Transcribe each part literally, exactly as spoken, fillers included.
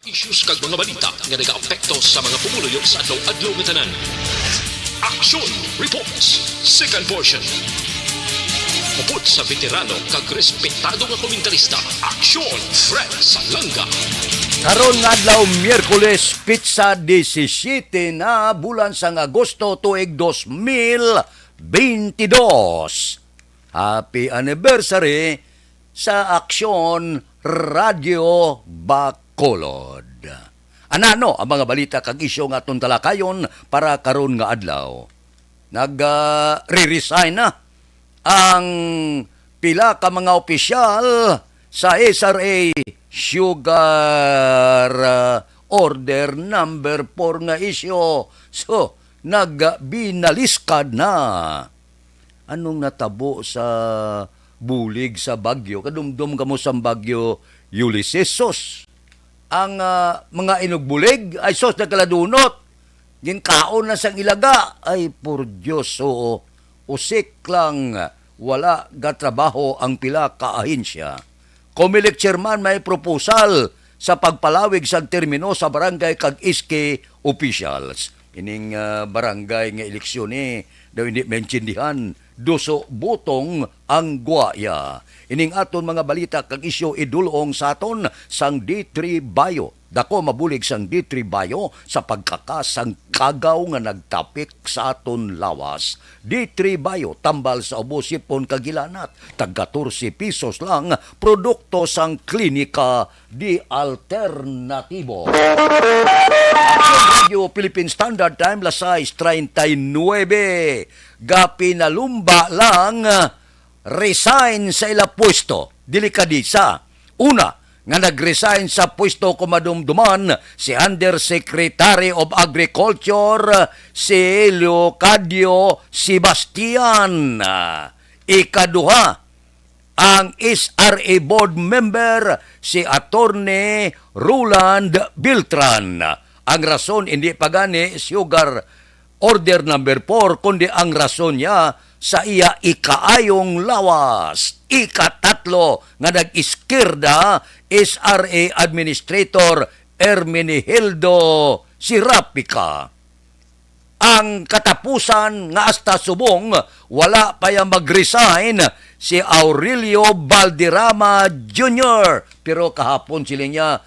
Issues kag mga balita nga nagaapekto sa mga pumuluyo sa adlaw-adlaw nga tanan. Action Reports, second portion. Upod sa veterano kag respetado nga komentarista, Action Fred Salanga. Karon nga adlaw, Miyerkules, petsa disisyete na, bulan sang Agosto, tuig dos mil bentidós. Happy anniversary sa Aksyon Radyo Bacolod. Anano ang mga balita kag isyu nga aton talakayon para karon nga adlaw? Nag, ah, re-resign na ang pila ka mga opisyal sa S R A Sugar, ah, Order Number Four nga isyu. So, nagbinaliskad na. Anong natabo sa bulig sa bagyo? Kadumdom kamo sang bagyo Ulysses. Sus! Ang, ah, mga inugbulig, ay sus, nagkaladunot. Ginkaon na sang ilaga. Ay, por Dios, oo. Usik lang, wala gatrabaho ang pila ka ahensya. Comelec chairman may proposal sa pagpalawig sang termino sa barangay kag S K officials. Ining, ah, barangay nga eleksyon, eh, daw hindi maintindihan. Duso butong ang gwaya. Ining aton mga balita kag isyu idulong sa aton sang D three Bio. Dako mabulig sang D three Bio sa pagkakas sang kagaw nga nagtapik sa aton lawas. D three Bio, tambal sa ubo, sipon kag hilanat. Tag katorse pesos lang, produkto sang Klinika di Alternatibo. Action Radio Philippine Standard Time, las sais treinta y nueve. Gapinalumba lang, resign sa ila pwesto. Delikadisa. Una, nga nag-resign sa pwesto ko madumduman si Undersecretary of Agriculture, si Leocadio Sebastian. Ikaduha, ang S R A board member, si Attorney Roland Beltran. Ang rason, hindi pa gani Sugar Order Number Four, kundi ang rason niya sa iya ikaayong lawas. Ikatatlo nga nag-iskirda, S R A Administrator Hermenegildo Serapica. Ang katapusan nga hasta subong wala pa ya mag-resign si Aurelio Valderrama Junior. Pero kahapon siling niya,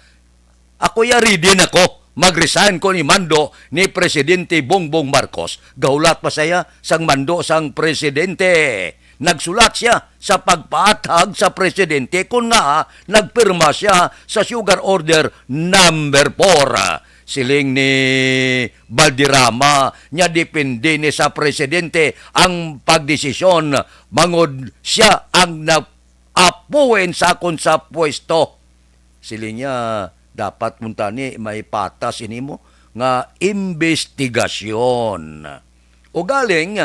"Ako ya, ready na ko. Mag-resign ko ni mando ni Presidente Bongbong Marcos." Gahulat pa siya sang mando sang presidente. Nagsulat siya sa pagpaathag sa presidente kon ngaa nagpirma siya sa Sugar Order Number Four. Siling ni Valderrama, niya depende ni sa presidente ang pagdesisyon, bangod siya ang nag-appoint sa akon sa pwesto. Siling niya, dapat kuntani may patas ini mo nga imbestigasyon. Ugaling,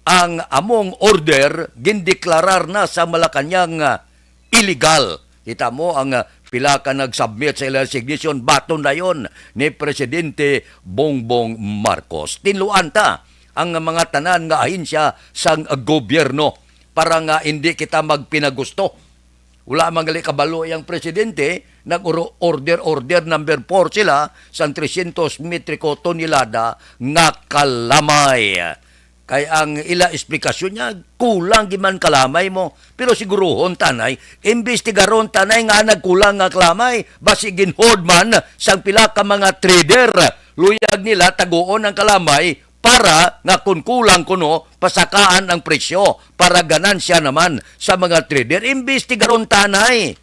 ang among order gindeklarar na sa Malacañang, ah, illegal. Kita mo ang, ah, pila ka nag-submit sa ila resignation, baton dayon ni Presidente Bongbong Marcos. Tinluan ta ang mga tanan nga ahensya sang gobyerno para nga hindi kita magpinagusto. Wala man gali kabalo yang presidente, nag-oro-, order, order number four sila sang trescientos metriko tonelada nga kalamay. Kay ang ila esplikasyon niya, kulang gid man kalamay mo. Pero siguruhon tanay, imbestigaron tanay nga nagkulang nga kalamay, basi ginhold man sang pila ka mga trader. Luyag nila taguon ang kalamay para nga kun kulang kuno, pasakaan ang presyo para ganansya naman sa mga trader. Imbestigaron tanay.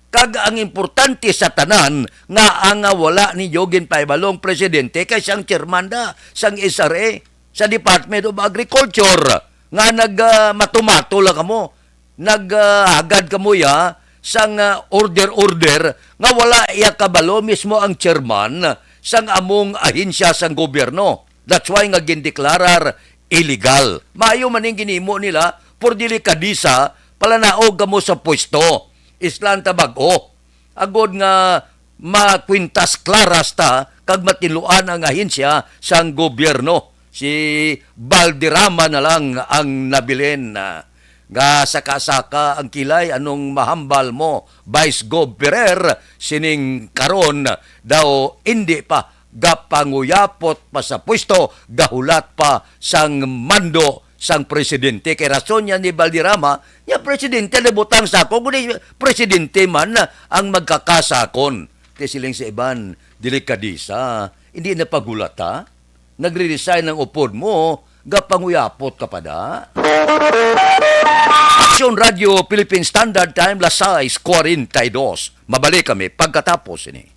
Kag ang importante sa tanan, nga ang wala ninyo ginpahibalong presidente kay siyang chairman da sang S R A, sa Department of Agriculture, nga nag, ah, matumato lang kamo, nag, ah, hagad kamo ya sang, ah, order-order nga wala iya kabalo mismo ang chairman sang among ahensya sang gobyerno. That's why nga gindeklarar illegal. Maayo man ning ginimo nila, por delikadesa, palanaog kamo sa pwesto. Islan ta bag-o. Agod nga makwintas klaras ta kag matinluan ang ahensya sang gobyerno. Si Valderrama na lang ang nabilin. Nga saka-saka ang kilay, anong mahambal mo, Vice Gov Ferrer, sining karon daw indi pa gapanguyapot pa sa pwesto, gahulat pa sang mando sang presidente. Kay rason niya ni Valderrama, niya presidente nabutang sa ako, kundi presidente man ang magkakasakon. Kay siling sa iban, delikadisa, hindi na paghulata. Nagre-resign ang upod mo, gapanguyapot ka pa da? Aksyon Radio Philippine Standard Time, las sais cuarenta y dos. Mabalik kami pagkatapos ini.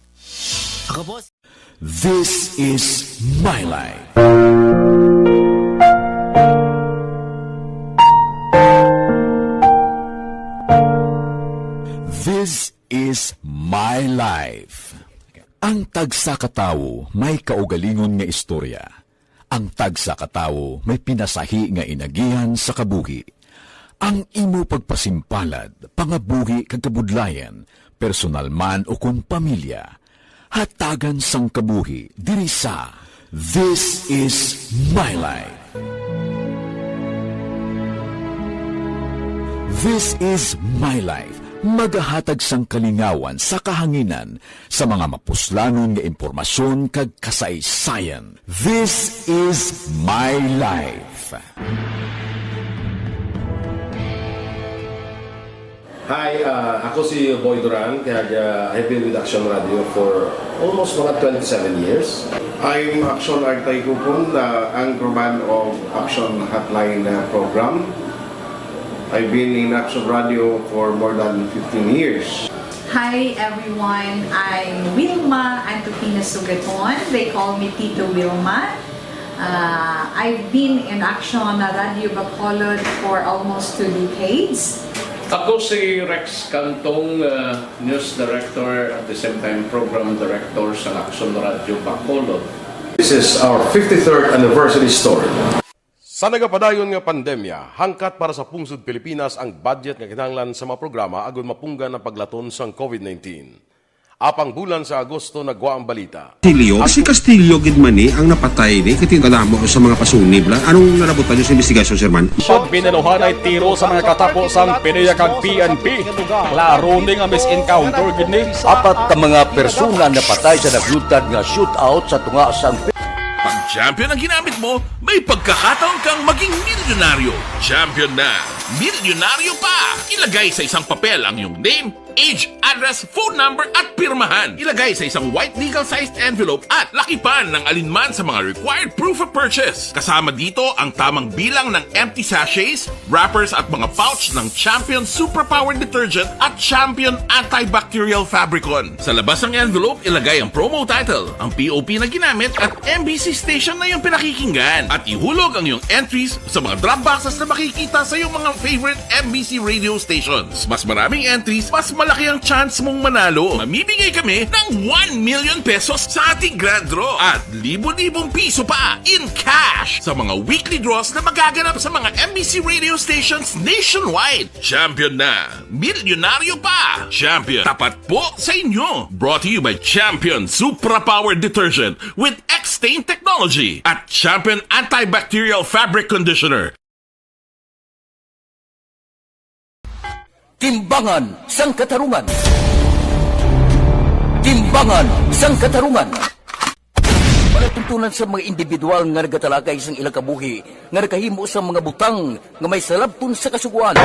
Ako po. This is My Life. This is My Life. Ang tagsa ka tawo may kaugalingon nga istorya. Ang tagsa ka tawo may pinasahi nga inagihan sa kabuhi. Ang imo pagpasimpalad, pangabuhi kag kabudlayan, personal man o kon pamilya, hatagan sang kabuhi diri sa This is My Life. This is My Life, magahatag sang kalingawan sa kahanginan sa mga mapuslanon nga impormasyon kag kasaysayan. This is My Life. Hi, uh, ako si Boy Duran, kag, uh, I've been with Action Radio for almost mga twenty-seven years. I'm Action Artay Kupon, the anchorman of Action Hotline, uh, program. I've been in Action Radio for more than fifteen years. Hi everyone, I'm Wilma Antupina Sugaton. They call me Tito Wilma. Uh, I've been in Action Radio Bacolod for almost two decades. Ako si Rex Cantong, uh, news director, at the same time program director sa Action Radio Bacolod. This is our fifty-third anniversary story. Sa nagapadayon nga pandemya, hangkat para sa pungsod Pilipinas ang budget nga kinahanglan sa mga programa agud mapunggan ang paglaton sang COVID nineteen. Apang bulan sa Agosto nagwa ang balita. Castillo? Si Castillo gid man ni ang napatay ni, kay kadamo sa mga pasunib la. Anong nalabutan niyo sa investigasyon, Sir Man? Pagbinaluhanay tiro sa mga katapo sang PDEA kag P N P. Klaro ni nga mis-encounter gid ni. Apat ka mga persona napatay sa naglutad nga shootout sa tunga sang Pag champion ang ginamit mo, may pagkakataon kang maging milyonaryo. Champion na, milyonaryo pa! Ilagay sa isang papel ang iyong name, age, address, phone number, at pirmahan. Ilagay sa isang white legal-sized envelope at lakipan ng alinman sa mga required proof of purchase. Kasama dito ang tamang bilang ng empty sachets, wrappers at mga pouch ng Champion Superpower Detergent at Champion Antibacterial Fabricon. Sa labas ng envelope, ilagay ang promo title, ang P O P na ginamit, at M B C station na iyong pinakikinggan. At ihulog ang iyong entries sa mga drop boxes na makikita sa iyong mga favorite M B C radio stations. Mas maraming entries, mas malaki ang chance mong manalo. Mamimigay kami ng one million pesos sa ating grand draw at libo-libong piso pa in cash sa mga weekly draws na magaganap sa mga M B C radio stations nationwide. Champion na! Milyonaryo pa! Champion, tapat po sa inyo! Brought to you by Champion Supra Power Detergent with X-Stain Technology at Champion Antibacterial Fabric Conditioner. Timbangan sang Katarungan. Timbangan sang Katarungan. Palatuntunan sa mga individual nga nagatalakay sang ilang kabuhi nga nakahimo sang mga butang nga may salabton sa Kasugoan.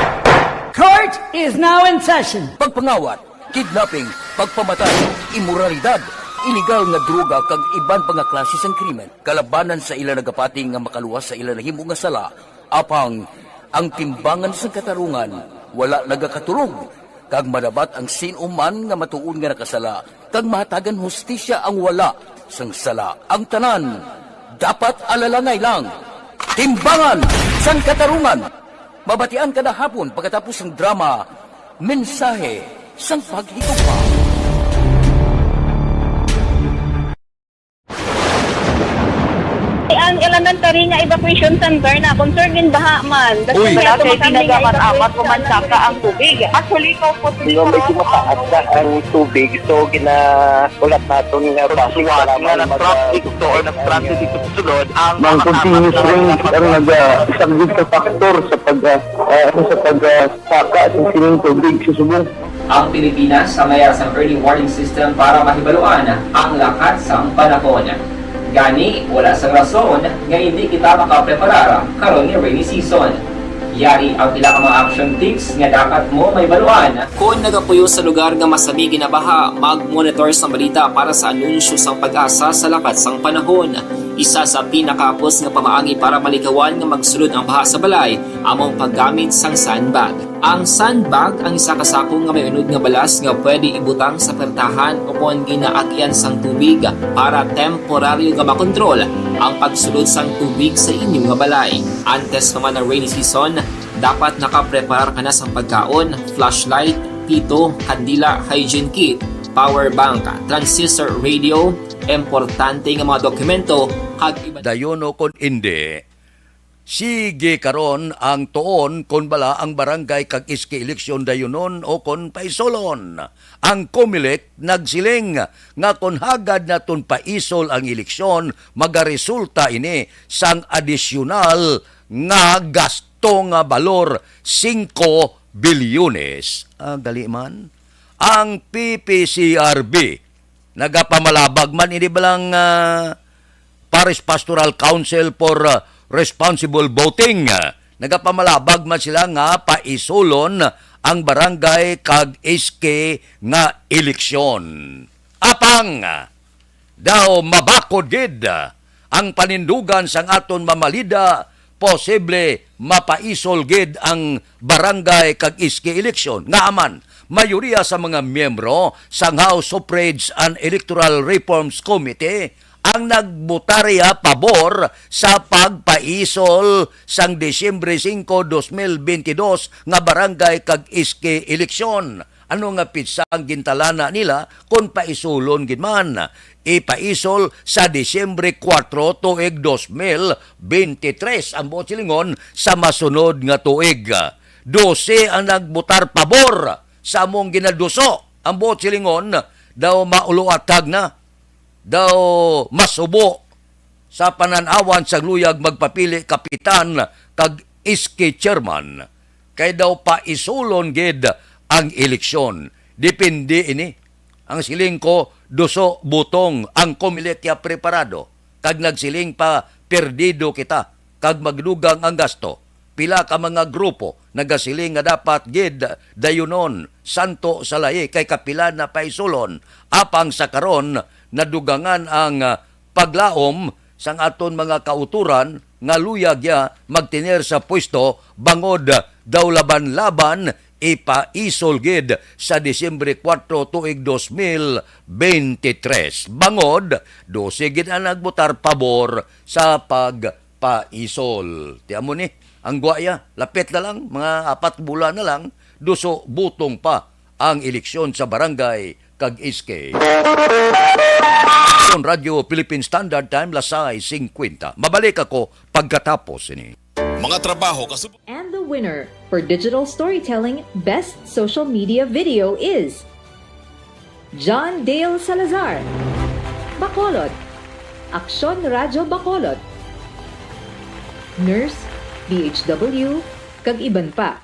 Court is now in session. Pagpangawat, kidnapping, pagpamatay, imoralidad, iligal nga droga kag iban pa nga klase sang krimen kalabanan sa ila nagapati nga makaluwas sa ila nahimo nga sala. Apang ang Timbangan sang Katarungan wala nagakatulog, kag madabat ang sin-o man nga matuod nga nakasala, kag mahatagan hustisya ang wala sang sala. Ang tanan dapat alalangay lang. Timbangan sang Katarungan, mabatian kada hapon pagkatapos sang drama Mensahe sang Paghigugma. Ang elementary nga evacuation center na, concern din baha man. Uy. Wala kay tinaga man amat o mansaka ang tubig. Actually, ko po, medyo mataas na ang tubig, so gina-, ulat naton nga basi nga nag-traffic to or nag-transit dito sa sulod ang mga continuous rains ang nag-, ah, isang big factor sa pag, ah, ah, sa pag, ah, saka sa sining tubig sa subong. Ang Pilipinas ang mayara sang early warning system para mahibaluan ang lakat sang panahon. Gani, wala sang rason nga hindi kita makapreparar karon nga rainy season. Yari ang pila ka mga action tips nga dapat mo mahibaluan. Kon nagapuyo sa lugar nga masami ginabaha, mag-monitor sang balita para sa anunsyo sang PAGASA sa lakat sang panahon. Isa sa pinakahapos nga pamaagi para malikawan nga magsulod ang baha sa balay amo ang paggamit sang sandbag. Ang sandbag ang isa ka sako nga may unod nga balas nga pwede ibutang sa pertahan o kon ginaagyan sang tubig para temporaryo nga makontrol ang pagsulod sang tubig sa inyo nga balay. Antes pa man ang rainy season, dapat nakapreparar ka na sang pagkaon, flashlight, pito, kandila, hygiene kit, power bank, transistor radio, importante nga mga dokumento, kag iban. Dayon o kon indi. Sige karon ang tuon kon bala ang barangay kag S K eleksyon dayunon o kon paisulon. Ang Comelec nagsiling nga kon hagad naton paisol ang eleksyon, magaresulta ini sang adisyonal nga gasto nga balor singko bilyones. Ah, dali man. Ang P P C R B nagapamalabag man ini balang, ah, Parish Pastoral Council for, ah, Responsible Voting. Nagapamalabag man sila nga paisulon ang barangay kag S K nga eleksyon. Apang daw mabakod gid ang panindugan sang aton mamalida, posible mapaisol gid ang barangay kag S K eleksyon. Ngaa man, mayoriya sa mga miyembro sang House Suffrage and Electoral Reforms Committee ang nagbotarya pabor sa pagpaisol sang Disyembre singko, dos mil bentidós nga barangay kag S K eleksyon. Ano nga pitsa ang gintalana nila kon paisulon gid man? Ipaisol sa Disyembre kuwatro tuig dos mil bentitres, ang buot silingon sa masunod nga tuig. Dose ang nagbotar pabor sa among ginaduso. Ang buot silingon daw mauluatag na, daw masubo sa panan-awan sang luyag magpapili kapitan kag S K chairman, kay daw paisulon gid ang eleksyon. Depende ini. Ang siling ko, duso butong ang Comelec ya preparado, kag nagsiling pa, perdido kita, kag magdugang ang gasto. Pila ka mga grupo nagasiling nga dapat gid dayunon santo sa lahi kay kapila na paisulon, apang sa karon nadugangan ang, ah, paglaom sang aton mga kautoran nga luyag ya magtener sa pwesto bangod daw laban-laban ipaisol gid sa Disyembre kuwatro tuig dos mil bentitres. Bangod, dose gid ang nagbotar pabor sa pagpaisol. Ti amo ni, ang gwa ya, lapit na lang, mga apat bulan na lang, duso butong pa ang eleksyon sa barangay kag S K. Radyo Philippine Standard Time, las sais singkwenta. Mabalik ako pagkatapos ini. Mga trabaho kasub- And the winner for digital storytelling best social media video is John Dale Salazar, Bacolod, Aksyon Radyo Bacolod, Nurse, D H W, kag iban pa.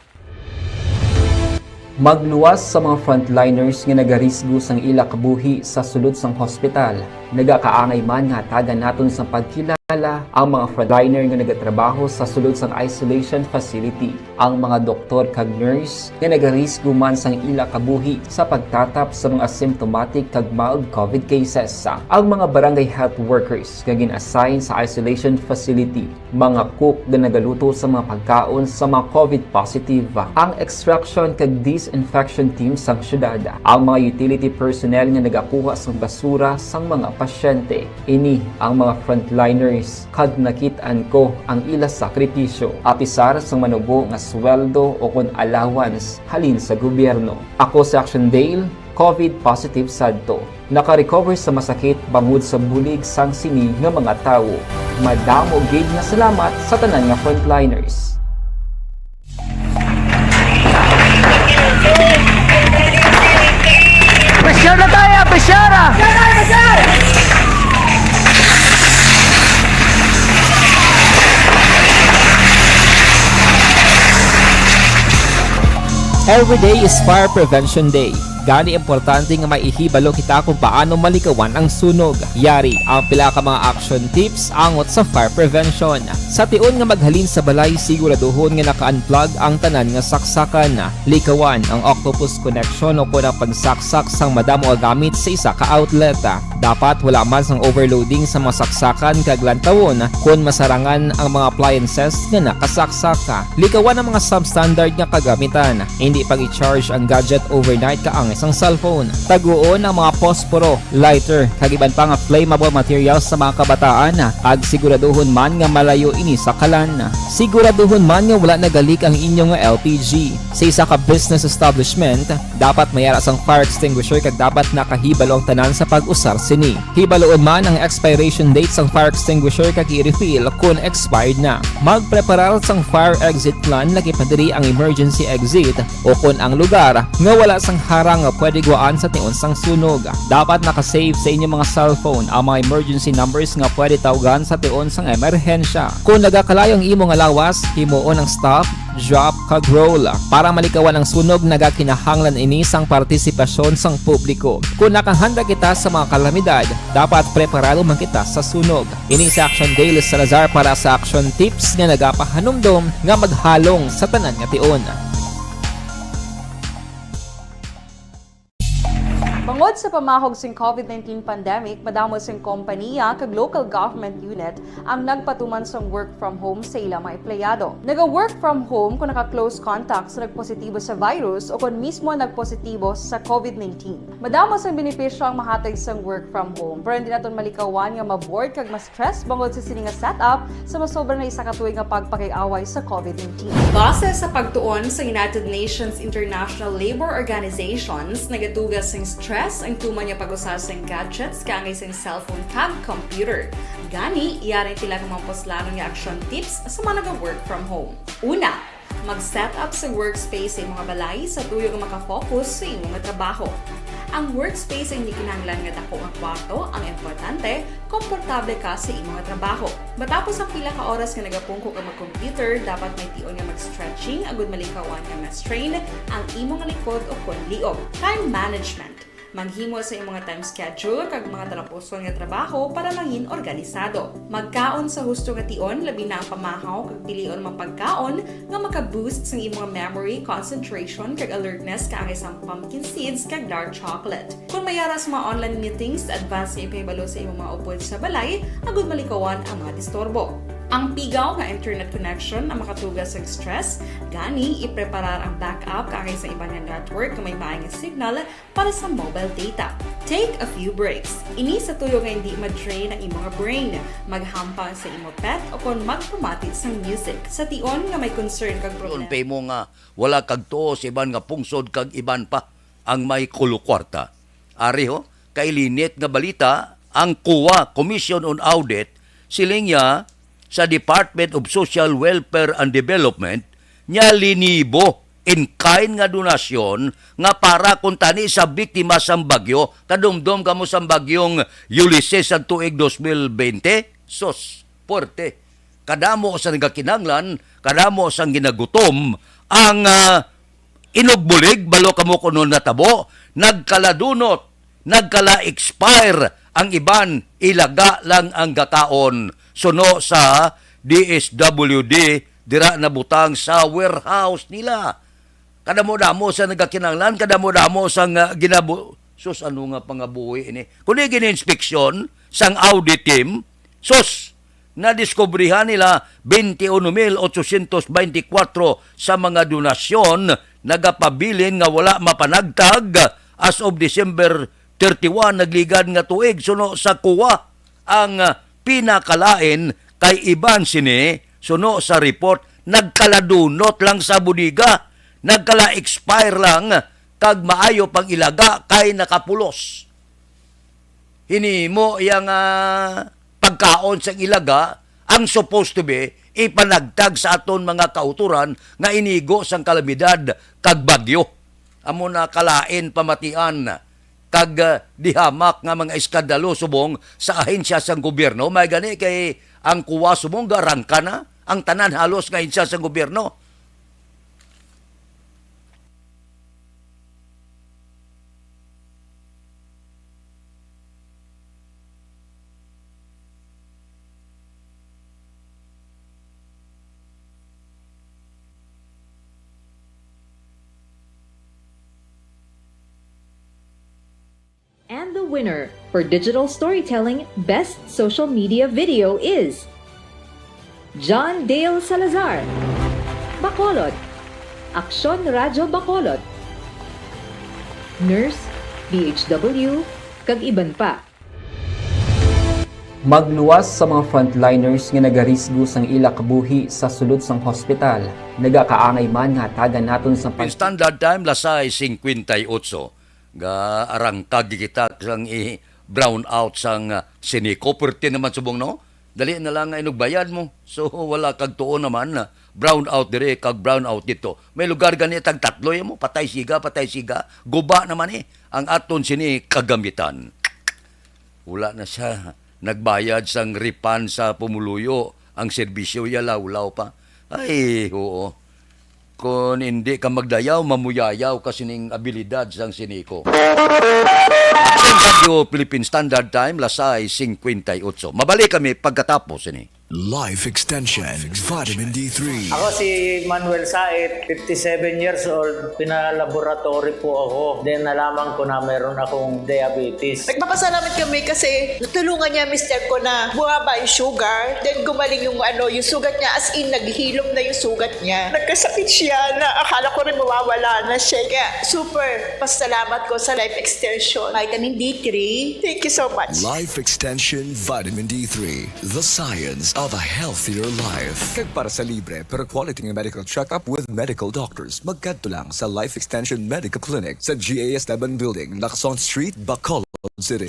Magluwas sa mga frontliners nga nagarisgo sang ila kabuhi sa sulod sang hospital. Nagakaangay man nga hatagan naton sang pagkilala ang mga frontliner nga nagatrabaho sa sulod sang isolation facility. Ang mga doktor kag nurse nga nagarisgo man sang ila kabuhi sa pagtatap sa mga symptomatic kag mild covid cases. Ang mga barangay health workers nga gin-assign sa isolation facility, mga cook nga nagaluto sa mga pagkaon sa mga covid positive, ang extraction kag disinfection team sang syudad, ang mga utility personnel nga nagakuha sang basura sang mga pasyente. Ini ang mga frontliners, kag nakit-an ko ang ila sakripisyo, apisar sang manubo nga sweldo o kon allowance halin sa gobyerno. Ako si Action Dale, covid positive sadto. Naka-recover sa masakit bangod sa bulig sang sini nga mga tawo. Madamo gid nga salamat sa tanan nga frontliners. Pressure na tayo! Pressure na! Every day is Fire Prevention Day. Gani, importante nga maihibalo kita kung paano malikawan ang sunog. Yari ang pila ka mga action tips angot sa fire prevention. Sa tion nga maghalin sa balay, siguraduhon nga naka-unplug ang tanan nga saksakan. Likawan ang octopus connection o kon ang pagsaksak sang madamo nga gamit sa isa ka outlet. Dapat wala man sang overloading sa mga saksakan kag lantawon kon masarangan ang mga appliances nga nakasaksak. Likawan ang mga substandard nga kagamitan. Hindi pag-i-charge ang gadget overnight kaangay sang cellphone. Taguon ang mga posporo, lighter, kag iban pa nga flammable materials sa mga kabataan, kag siguraduhon man nga malayo ini sa kalan. Siguraduhon man nga wala nagalik ang inyo nga L P G. Sa isa ka business establishment, dapat may ara sang fire extinguisher kag dapat nakahibalo ang tanan sa pag-usar sini. Hibaluon man ang expiration date sang fire extinguisher kag i-refill kon expired na. Magpreparar sang fire exit plan, lakip na diri ang emergency exit o kon ang lugar nga wala sang harang nga pwede gwaan sa tion sang sunog. Dapat naka-save sa inyo mga cellphone ang mga emergency numbers nga pwede tawgan sa tion sang emerhensya. Kon nagakalayo ang imo nga lawas, himuon ang stop, drop, kag roll. Para malikawan ang sunog, nagakinahanglan ini sang partisipasyon sang publiko. Kon nakahanda kita sa mga kalamidad, dapat preparado man kita sa sunog. Ini si Action Dale Salazar para sa Action Tips nga nagapahanumdom nga maghalong sa tanan nga tion. Bangod sa pamahog sing COVID nineteen pandemic, madamo sing kompaniya kag local government unit ang nagpatuman sang work from home sa ila mga empleyado. Naga-work from home kon naka-close contact sa nagpositibo sa virus o kon mismo nagpositibo sa COVID nineteen. Madamo sang benepisyo ang mahatag sang work from home, pero hindi naton malikawan nga ma-bored kag ma-stress bangod sa sini nga setup sa masobra na isa ka tuig nga pagpakig-away sa COVID nineteen. Base sa pagtuon sa United Nations International Labor Organizations, nagatuga sing stress ang tuman nga pag-usa sing gadgets kaangay sing cellphone kag computer. Gani, yari ang pila ka mga puslanon nga action tips sa mga naga-work from home. Una, mag-set up sa workspace sa imo nga balay sa tuyo nga makafocus sa imo nga trabaho. Ang workspace ay hindi kinahanglan nga dako nga kwarto, ang importante, komportable ka sa imo nga trabaho. Matapos ang pila ka oras nga nagapungko ka mag-computer, dapat may tion nga mag-stretching agud malikawan nga ma-strain ang imo nga likod o kon liog. Time management. Maghimo sa imo nga time schedule kag mga talapuson nga trabaho para mangin organisado. Magkaon sa husto nga tion, labi na ang pamahaw kag pilion man pagkaon nga maka-boost sang imo nga memory, concentration, kag alertness kaangay sang pumpkin seeds kag dark chocolate. Kon may ara sa mga online meetings, advance nga ipahibalo sa imo mga upod sa balay agud malikawan ang mga disturbo. Ang pigaw nga internet connection ang makatuga sang stress, gani ipreparar ang backup kaangay sa iban nga network nga may maay nga signal para sa mobile data. Take a few breaks. Ini sa tuyo nga hindi ma-drain ang imo nga brain. Maghampang sa imo pet o kon magpamati sang music. Sa tion nga may concern kag problema. Pay mo nga wala kag tuo sa iban nga pungsod kag iban pa ang may kulukuwarta. Ari ho, kailinit nga balita, ang COA, Commission on Audit, siling niya sa Department of Social Welfare and Development, niya linibo in kind nga donasyon nga para kuntani sa biktima sang bagyo. Kadumdom kamo sang bagyong Ulysses sa tuig dos mil bente? Sus, puwerte. Kadamo sa nagakinahanglan, kadamo sang ginagutom ang, ah, inugbulig, balo kamo kuno natabo, nagkaladunot, nagkala-expire ang iban, ilaga lang ang gakaon. Suno sa D S W D, dira nabutang sa warehouse nila. Kadamo-damo sa nagakinahanglan, kadamo-damo sa nga ginabu-, sus, ano nga pangabuhi ini? Kung di gini-inspeksyon sang audit team, sus, nadiskubrihan nila twenty-one mil ochocientos veinticuatro sa mga donasyon nagapabilin nga wala mapanagtag as of December thirty-one nagligad nga tuig, suno sa COA. Ang, ah, pinakalain kay iban sini, suno sa report, nagkaladunot lang sa bodega, nagkala-expire lang, kag maayo pang ilaga kay nakapulos. Hinimo iya nga pagkaon sang ilaga, ang supposed to be ipanagtag sa aton mga kautoran nga inigo sang kalamidad kag bagyo. Amo na kalain pamatian kag, ah, dihamak nga mga eskandalo subong sa ahensya sang gobyerno. May gani kay ang kuwa subong garangka na ang tanan halos nga ahensya sang gobyerno. And the winner for digital storytelling best social media video is John Dale Salazar, Bacolod, Aksyon Radyo Bacolod, Nurse, D H W, kag iban pa. Magluwas sa mga frontliners nga nagarisgo sang ila kabuhi sa sulod sang hospital, nagakaangay man nga hatagan naton sang pag- Standard time, las sais singkwenta y otso. Gaarangkag kita sang i-brown out sang, ah, Sineco. Perti naman subong, no? Dali na lang nga inugbayad mo. So, wala kag tuo naman na brown out diri kag brown out dito. May lugar gani tag tatlo mo, patay siga, patay siga. Guba naman eh ang aton sini kagamitan. Wala na siya nagbayad sang refund sa pumuluyo. Ang serbisyo ya lawlaw pa. Ay, oo. Kon indi ka magdayaw, mamuyayaw ka sining abilidad sang Sineco. Sa Radyo Philippine Standard Time, las sais singkwenta y otso. Mabalik kami pagkatapos sini. Life Extension Vitamin D three. Ako si Manuel Sait, fifty-seven years old. Pinalaboratory po ako. Then nalaman ko na meron akong diabetes. Nagpapasalamat kami kasi natulungan niya mister ko na bumaba yung sugar. Then gumaling yung ano, yung sugat niya, as in naghilom na yung sugat niya. Nagkasakit siya na akala ko rin mawawala na siya. Kaya super pasalamat ko sa Life Extension Vitamin D three. Thank you so much. Life Extension Vitamin D three. The science of a healthier life. Kag para sa libre pero quality nga medical checkup with medical doctors, magkadto lang sa Life Extension Medical Clinic sa G A S Taban Building, Lacson Street, Bacolod City.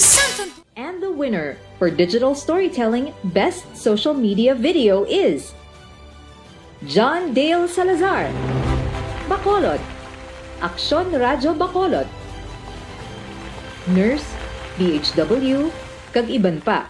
And the winner for digital storytelling best social media video is John Dale Salazar, Bacolod, Aksyon Radyo Bacolod, Nurse, D H W, kag iban pa.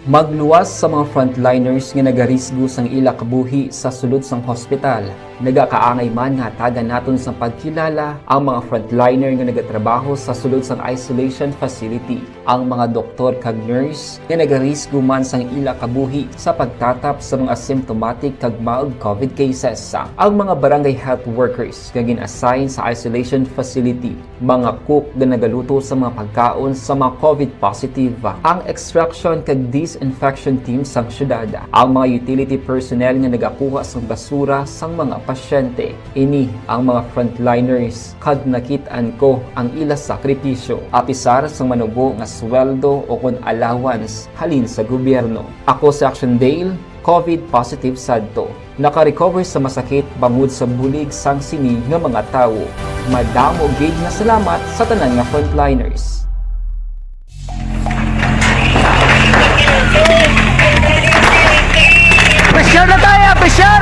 Magluwas sa mga frontliners nga nagarisgo sang ila kabuhi sa sulod sang hospital. Nagakaangay man nga hatagan naton sang pagkilala ang mga frontliner nga nagatrabaho sa sulod sang isolation facility, ang mga doktor kag nurse nga nagarisgo man sang ila kabuhi sa pagtatap sa mga asymptomatic kag mild COVID cases, ang mga barangay health workers nga gin-assign sa isolation facility, mga cook nga nagaluto sa mga pagkaon sa mga COVID positive, ang extraction kag disinfection team sang syudad, ang mga utility personnel nga nagakuha sang basura sang mga pasyente. Ini ang mga frontliners kag nakit-an ko ang ila sakripisyo, apisar sang manubo nga sweldo o kon allowance halin sa gobyerno. Ako si Action Dale, COVID positive sadto. Naka-recover sa masakit bangod sa bulig sang sini nga mga tawo. Madamo gid nga salamat sa tanan nga frontliners. Pressure na tayo! Pressure!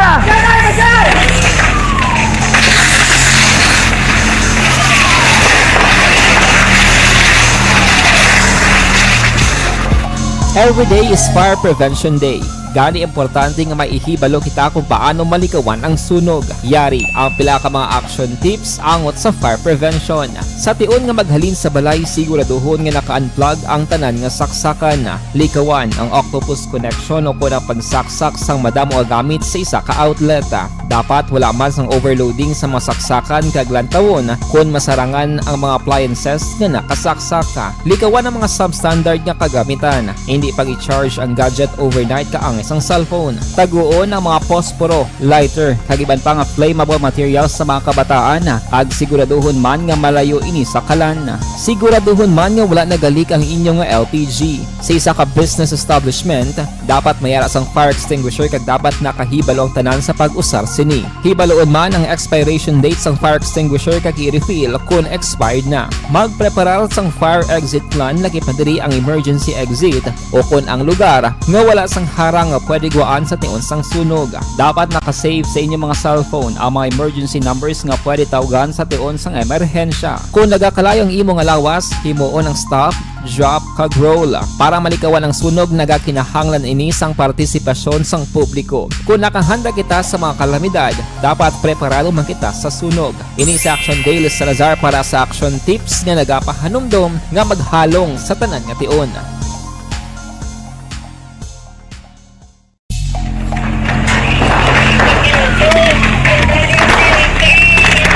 Every day is Fire Prevention Day. Gani importante nga maihibalo kita kung paano malikawan ang sunog. Yari ang pila ka mga action tips angot sa fire prevention. Sa tion nga maghalin sa balay, siguraduhon nga naka-unplug ang tanan nga saksakan. Likawan ang octopus connection o kon ang pagsaksak sang madamo nga gamit sa isa ka outlet. Dapat wala man sang overloading sa mga saksakan kag lantawon kon masarangan ang mga appliances nga nakasaksak. Likawan ang mga substandard nga kagamitan. Hindi pag-i-charge ang gadget overnight ka ang sang cellphone. Taguon ang mga posporo, lighter, kag iban pa nga flammable materials sa mga kabataan, kag siguraduhon man nga malayo ini sa kalan. Siguraduhon man nga wala nagalik ang inyo nga L P G. Sa isa ka business establishment, dapat may ara sang fire extinguisher kag dapat nakahibalo ang tanan sa pag-usar sini. Hibaluon man ang expiration date sang fire extinguisher kag i-refill kon expired na. Magpreparar sang fire exit plan, lakip na diri ang emergency exit, o kon ang lugar nga wala sang harang nga pwede guwaan sa tion sang sunog. Dapat naka-save sa inyo mga cellphone ang mga emergency numbers nga pwede tawgan sa tion sang emerhensya. Kung nagakalayo ang imo nga lawas, himuon ang stop, drop, kag roll. Para malikawan ang sunog, nagakinahanglan ini sang partisipasyon sang publiko. Kung nakahanda kita sa mga kalamidad, dapat preparado man kita sa sunog. Ini si Action Daily Salazar para sa Action Tips nga nagapahanumdom nga maghalong sa tanan nga tion.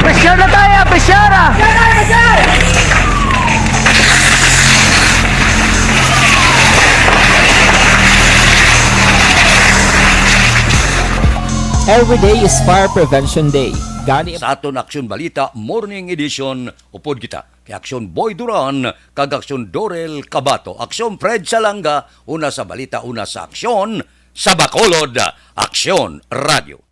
Pressure na tayo, pressure ah! Every day is Fire Prevention Day. Gani, sa aton Aksyon Balita Morning Edition, upod kita kay Aksyon Boy Duran kag Aksyon Dorel Kabato, Aksyon Fred Salanga, una sa balita, una sa aksyon, sa Bacolod, Aksyon Radio.